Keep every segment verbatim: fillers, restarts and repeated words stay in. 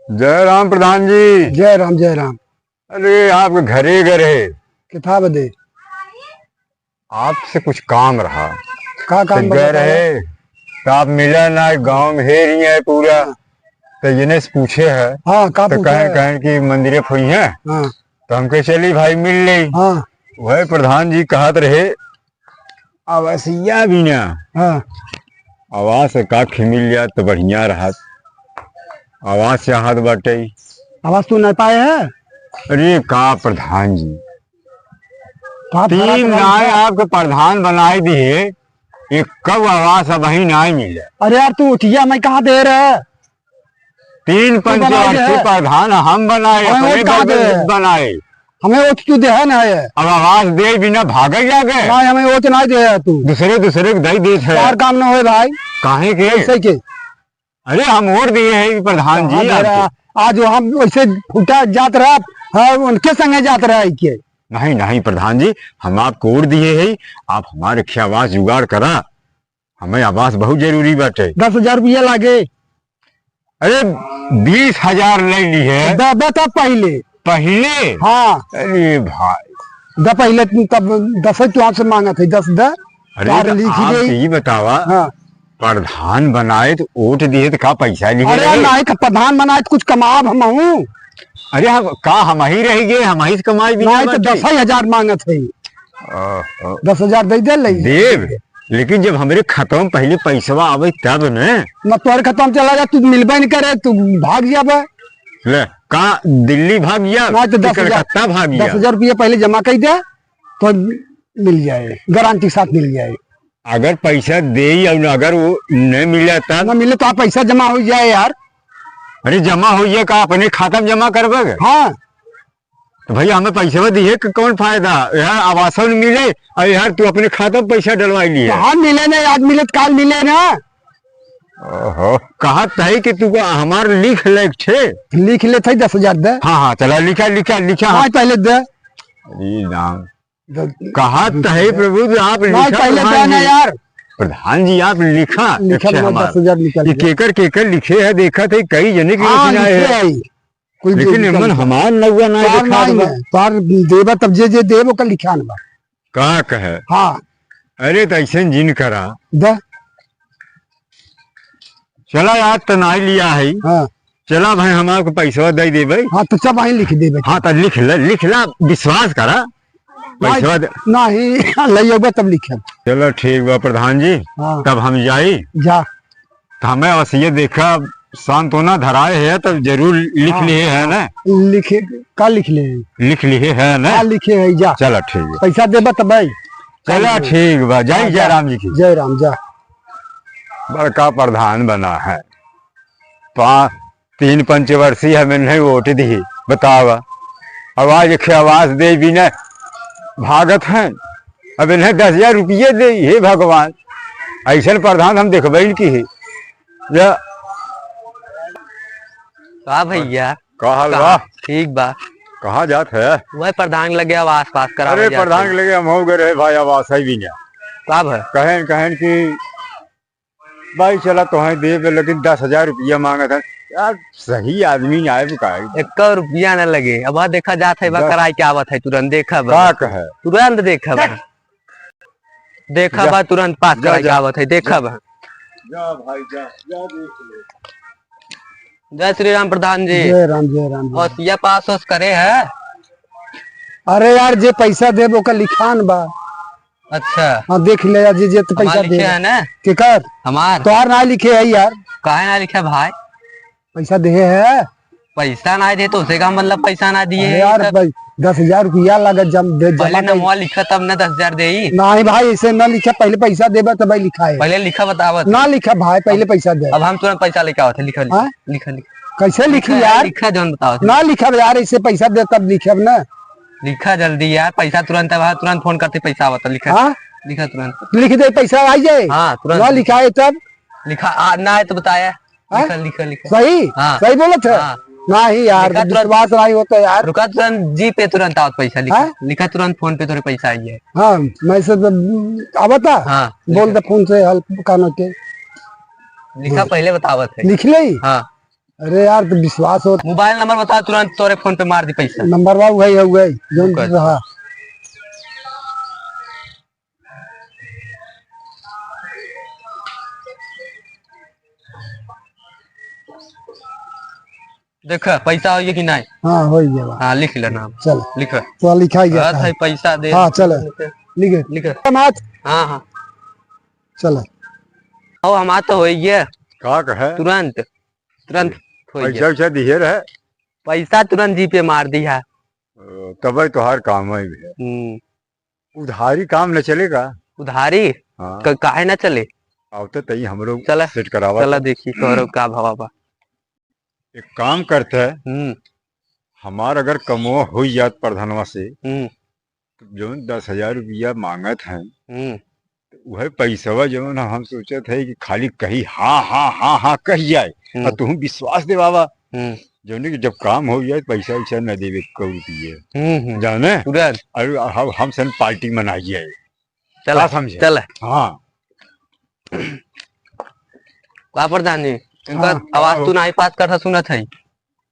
जय राम प्रधान जी। जय राम, जय राम। अरे, आपके घरे गए रहे। किथा बदे? आपसे कुछ काम रहा। का काम तो गए बा? रहे, तो आप मिला ना, गाँव में हेरी है पूरा। हाँ। तो इन्हें से पूछे है। हाँ, का तो पूछे कहें, है? कहें कि मंदिरे फुई है। हाँ। तो हम कहे, "चली भाई, मिल ले।" हाँ। वही प्रधान जी कहत रहे, आवासिया भी ना। हाँ। आवास का खी मिल जात तो बढ़िया रहत। आवास चाहत बाटे। आवास तू नहीं पाए है? अरे का प्रधान जी, का भरा तीन तो नाय है? आपके प्रधान बनाए दिए, एक कब आवास अबहीं नाय मिले। अरे यार, तू उठिया मैं कहाँ दे रहे? तीन तू बनाए पंचवर्षीय दे। प्रधान हम बनाए, हमें अपने वोट कहाँ बल दे? बनाए। हमें वोट तू देहे ना है। अब आवास दे बिना भागे जाके। नहीं, हमें वोट नहीं दे है तू। दूसरे, दूसरे के दई देत है। चार काम ना होए भाई। काहे के? कैसे के? अरे हम वोट दिए हैं प्रधान जी कहाँ दे रहा? आपके। आज वो हम वैसे फुटा जात रहा, हाँ, उनके संगे जात रहा है के? नहीं, नहीं प्रधान जी, हम आपको वोट दिए हैं, आप हमारे खे आवास जुगाड़ करा, हमें आवास बहुत जरूरी बाटे। दस हजार रुपया लागे। अरे, बीस हजार ले ली है। द-, द-, द पहिले। पहिले? हाँ। अरे भाई। द पहिले तू तब दस तू आपसे मांगत है, दस द। अरे, तार तो लिखी आप गई। तो ये बतावा, हाँ। प्रधान बनाए तो वोट दिए तो का पैसा लिए अरे रहे? नहीं, तो प्रधान बनाए तो कुछ कमाब हम हूँ। अरे, हम का हम ही रह गए, हम ही से कमाई भी नहीं, ना तो बाटे। दस ही हजार मांगत है। ओहो। दस हजार दे दे ले। देव, लेकिन जब हमरे खाता में पहिले पैसवा आवे तब न। न तोहरे खाता में चला जा, तू मिलबे नहीं करे, तू भाग जाबे। ले, का दिल्ली भाग गया? ना तो कि दस हजार, कलकत्ता भाग गया? दस हजार रुपया पहिले जमा कर दे, तो मिल जाए, गारंटी के साथ मिल जाए। अगर पैसा दे और अगर वो नहीं मिला तब? ना मिले तो आप पैसा जमा हो जाए यार। अरे जमा हो जाए का, अपने खाता में जमा करबे? हाँ। तो भैया, हमें पैसवा दिए के कौन फायदा? यार, आवासन मिले और यार, तू अपने खाता में पैसा डलवाई लिए। तो हम मिले नहीं, आज मिले तो काल मिले ना। ओहो, कहत है कि तू को हमार लिख ले छे। लिख ले थे दस हजार दे। हाँ, हाँ, चला, लिखा, लिखा, लिखा। हाँ, पहले दे। अरे राम। दे। कहत है प्रभु, आप नहीं, लिखा पहले प्रधान दे ना जी। यार। प्रधान जी, आप लिखा, लिखा, लिखा मैं हमार। दस हजार निकल ये गया। केकर, केकर लिखे है, देखा थे, कई जने के हाँ, लिखे लिखे है। है। कुल जो लेकिन निकल एमन गया। हमार नौवा ना तोहार लिखात नाई बा। है, तोहार देबा तब जे जे देब ओकर लिखान बा। का कहे? हाँ। अरे त ऐसन जिन करा। द। चला यार त नाई लिया है। हाँ। चला भाई हम आपको पैसवा दे देबे। हाँ तो सब वहीं लिख देबे। हाँ त लिख ले, लिख ला, विश्वास करा। नाई, पैसवा दे। नहीं, ले अबे तब लिखे। चलो ठीक बा प्रधान जी। हाँ। तब हम जाई। जा। तो हमें बस ये देखा, सांत्वना धराए है, तो जरूर लिख हाँ। लिए है ना? लिखे, का लिख ले? लिख लिए है ना? का लिखे है, जा। चला, ठीक है। पैसा देबा तब भाई। चला, ठीक बा। जय, हाँ, जय जा। राम जी की। जय राम, जा। बड़का प्रधान बना है। पा-, तीन पंचवर्षीय हमें नहीं वोट दी, बतावा। अब आज एक आवास दे बिना भागत हैं, अब इन्हें दस हजार रुपये दे, हे भगवान, ऐसन प्रधान हम देखबे नहीं की है। या का भैया? का हाल बा? ठीक बा। कहाँ जात है? वह प्रधान लगे आवास पास करावे अरे जात प्रधान है। लगे हम हो गए रहे भाई, आवास है भी ना। का भा? कहें, कहें कि भाई चला तोहें देबे, लेकिन दस हजार रुपया मांगत है। यार सही आदमी ना आए बुकाई। एक रुपया ना लगे। अब वहाँ देखा जात है, बा दस कराई के आवत है तुरंत, देखा बा। का कहे? तुरंत देखा बा। देखा जा। बा, तुरंत पास जा, कराई के जा। आवत है, देखा जा। बा। जा भाई, जा, जा देख ले। जय श्री राम प्रधान जी। जय राम, जय राम, जय राम। औसिया पास ओस करे है? अरे यार, जे पैसा देब ओकर लिखान बा। अच्छा। हाँ, देख ले यार, जे, जे तो हमार पैसा लिखे देब। है ना? केकर? हमार। तोहार ना लिखे है यार। काहे ना लिखे भाई? पैसा देहे है। पैसा ना दे तो उसे का मतलब पैसा ना दिए अरे है यार, तब? भाई, दस हजार रुपया लागत जम-, दे, पहले जमा कर। नमवा लिखा तब ना दस हजार दे ही। नहीं भाई, ऐसे ना लिखा, पहले पैसा देबा तब भाई लिखा है। पहले लिखा बतावत। ना लिखा भाई, पहले अब, पैसा दे। अब हम तुरंत पैसा लेके आवत है, लिखा, लिखा। हाँ? लिखा, लिखा। कैसे लिखी लिखा, यार? लिखा जौन बतावत है। ना लिखा यार, ऐसे पैसा दे तब लिखे अब ना। लिखा जल्दी यार, पैसा तुरंत, अब तुरंत फोन करते पैसा आवत है, लिखा। हाँ? लिखा तुरंत। लिख दे, पैसा आ जाए। हाँ, तुरंत। ना लिखा है तब? लिखा, आ, ना है तो बताया। हाँ? लिखा, लिखा, लिखा। सही? हाँ। सही बोलत है? हाँ। नहीं यार, लिखा तुरंत। विश्वास नहीं होता यार। रुका, तुरंत जी पे तुरंत आवत पैसा, लिखा। हाँ? लिखा तुरंत फोन पे तोरे पैसा आई है। हाँ, मैसेज आवता? हाँ, बोल लिखा। दे फोन से हेल्प कानो के। लिखा हाँ। पहले बतावत है। लिख ले? हाँ। अरे यार, तो विश्वास हो। मोबाइल नंबर बता, तुरंत तोरे फोन पे मार दी पैसा। नंबर बा वही है, वही, जौन रुको। रहा। देखा, पैसा होइए कि नहीं? हाँ, होइए बा। हाँ, लिख ले नाम। चल। लिख। तो लिखा ही कहत जाता है। है, पैसा दे। हाँ, चल। लिख। लिख। मत। हाँ, हाँ। चल। आओ, हमार तो होइए। का कहे? तुरंत, तुरंत होइए। पैसा वैसा दिए रहे? पैसा तुरंत जी पे मार दिया। ओ, तबे तोहार काम है भी है। हम्म। उधारी काम न चलेगा। उधारी? हाँ। क-, काहे ना चले? आओ तो तई हमरो चला, सेट करावा चला तो। देखी तोहरो का भावा बा। एक काम करते हैं, हम्म। हमार अगर कमवा हो जात प्रधानवा से, हम्म। तो जौन दस हजार रुपया मांगत हैं, हम्म। तो वह पैसवा जौन हम सोचत है कि खाली कही हाँ, हाँ, हाँ, हाँ कह जाए, हम्म। और तुम विश्वास दिवावा। हम्म। जौन कि जब काम हो जाए, पैसा वैसा न देवे, कौ रुपये। हम्म, हम्म। जाने? तुरंत। अरे हम, हम सन पार्टी मनाई जाए। चला, का समझे? चला। हाँ। का प्रधान जी, इनका हाँ। आवाज तू नाही पास कर सुनत है।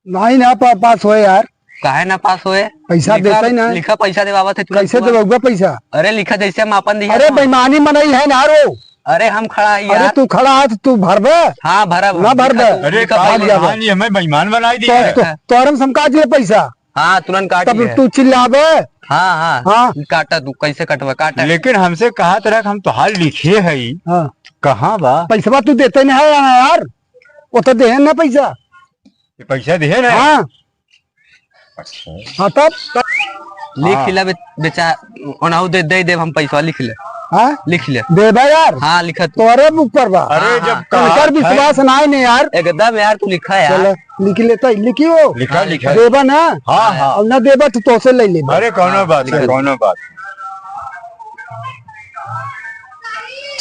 नाही ना पा-, पास होए यार। काहे ना पास होए? पैसा लिखा, देते ही ना। लिखा पैसा देवावत है तुरंत कैसे तुरंत। देबे पैसा? अरे लिखा जैसे हम आपन दिया अरे था। बेईमानी मनई है ना रो। अरे हम खड़ा है अरे यार। तू खड़ा है तो तू भरबे? हाँ, भरब ना हम। भरबे? लिखा तू, अरे लिखा का भाग जाबे। प्रधान जी हमें बेईमान बनाई दिया तो, है। तो, तोरम समकाज ले पैसा। हाँ, तुरंत काट तब लिया। तू चिल्लाबे। हाँ, हाँ। हाँ। काटा तू, कैसे कटवा, काटा। लेकिन हमसे कहा तरह हम तोहार लिखे है। हाँ। कहाँ बा? पैसवा तू देते नहीं है यार, वो तो देहे ना पैसा। ये पैसा देहे ना? हाँ। अच्छा। हाँ, तब? लिख हाँ। ले बे-, बेचा, ओनाहू दे, दे देब हम पैसा, लिख ले। हाँ? लिख ले। देबा यार। हाँ, लिखा तू। तोरे ऊपर बा। अरे, हाँ, जब हाँ। कहा उनकर था विश्वास ना है नहीं यार। एकदम यार, तू लिखा यार। चलो, लिख लेता है, लिखियो। लिखा, हाँ, लिखा। देबा ना? हाँ, हाँ। और ना देबा तो तोसे ले लेबा। अरे, कौनो हाँ, बात लिखा है, तू। कौनो बात।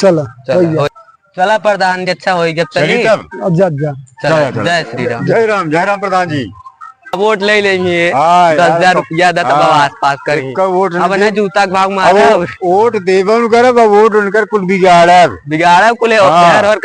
चलो, चलो, हो गया। हो चला प्रधान जी, अच्छा होई, जब चली चली। तब। अब जा, जा। चला, चला, चला। जय श्री राम। जय राम, जय राम प्रधान जी। वोट ले लेंगे, हाँ, दस हजार यार, रुपया दे तब हाँ। आवाज पास करी। इक्का वोट अब नहीं ना दे-, जूता के भाव अब मारा। वो वोट देबे न करब, अब वोट उनकर कुल बिगाड़ब। बिगाड़ब कुल, हाँ। और, और